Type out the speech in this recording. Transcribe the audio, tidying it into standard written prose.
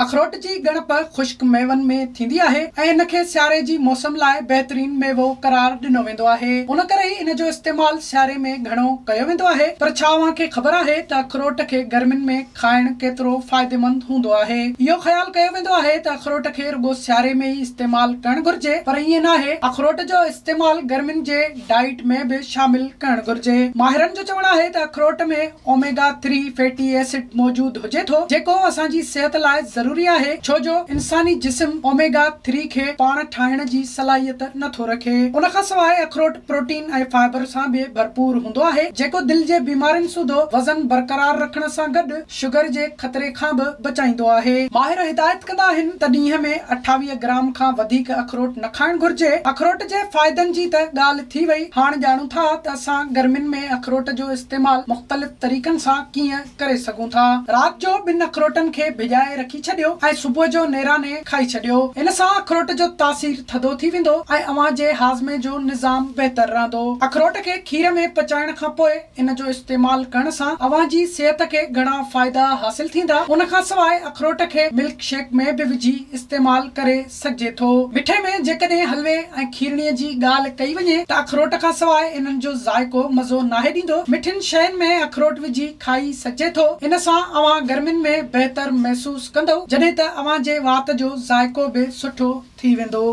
اخروٽ جي ڳڻپ خشڪ ميون ۾ ٿيندي آهي ۽ ان کي سياري جي موسم لاء بهترين ميوو قرار ڏنو ويندو آهي. ان ڪري ئي ان جو استعمال سياري ۾ گهڻو ڪيو ويندو آهي. پر ڇا اوهان کي خبر آهي ته اخروٽ کي گرمين ۾ کائڻ ڪيترو فائديمند هوندو آهي؟ اهو خيال ڪيو ويندو آهي ته اخروٽ کي رڳو سياري ۾ ئي استعمال ڪرڻ گهرجي پر ائين ناهي. اخروٽ جو استعمال گرمين جي ڊائيٽ ۾ به شامل ڪرڻ گهرجي. ماهرن جو چوڻ آهي ته اخروٽ ۾ اوميگا ٿري فيٽي ايسڊ موجود هجي ٿو، جيڪو اسان جي صحت لاء ضروري آهي، ڇو جو انساني جسم اوميگا ٿري کي پاڻ ٺاهڻ جي صلاحيت نه ٿو رکي. ان کان سواء اخروٽ پروٽين ۽ فائبر سان به ڀرپور هوندو آهي، جيڪو دل جي بيمارين سوڌو وزن برقرار رکڻ سان گڏ شگر جي خطري کان به بچائيندو آهي. ماهر هدايت ڪندا آهن ته ڏينهن ۾ 28 گرام کان وڌيڪ اخروٽ نه کائڻ گهرجي. اخروٽ جي فائدن جي ته ڳالهه ٿي وئي، هاڻ ڄاڻون ٿا ته اسان گرمين ۾ اخروٽ جو استعمال مختلف طريقن سان ڪيئن ڪري سگهون ٿا. رات جو ٻن اخروٽن کي ڀڄائي رکي ڇڏيو ۽ صبح جو نيراني کائي ڇڏيو. ان سان اخروٽ جو تاثير ٿڌو ٿي ويندو ۽ اوهان جي هاضمي جو نظام بهتر رهندو. اخروٽ کي کير ۾ پچائڻ کان پوء ان جو استعمال ڪرڻ سان اوهان جي صحت کي گهڻا فائدا حاصل ٿيندا. ان کان سواء اخروٽ کي ملڪ شيڪ ۾ به وجهي استعمال ڪري سگهجي ٿو. مٺي ۾ جيڪڏهن حلوي ۽ کيرڻيء جي ڳالهه ڪئي وڃي ته اخروٽ کان سواء انهن جو ذائقو مزو ناهي ڏيندو. مٺين شين ۾ اخروٽ وجهي کائي سگهجي ٿو. ان سان اوهان گرمين ۾ بهتر محسوس ڪندؤ جڏهن ته اوهان جي وات جو ذائقو به سٺو ٿي ويندو.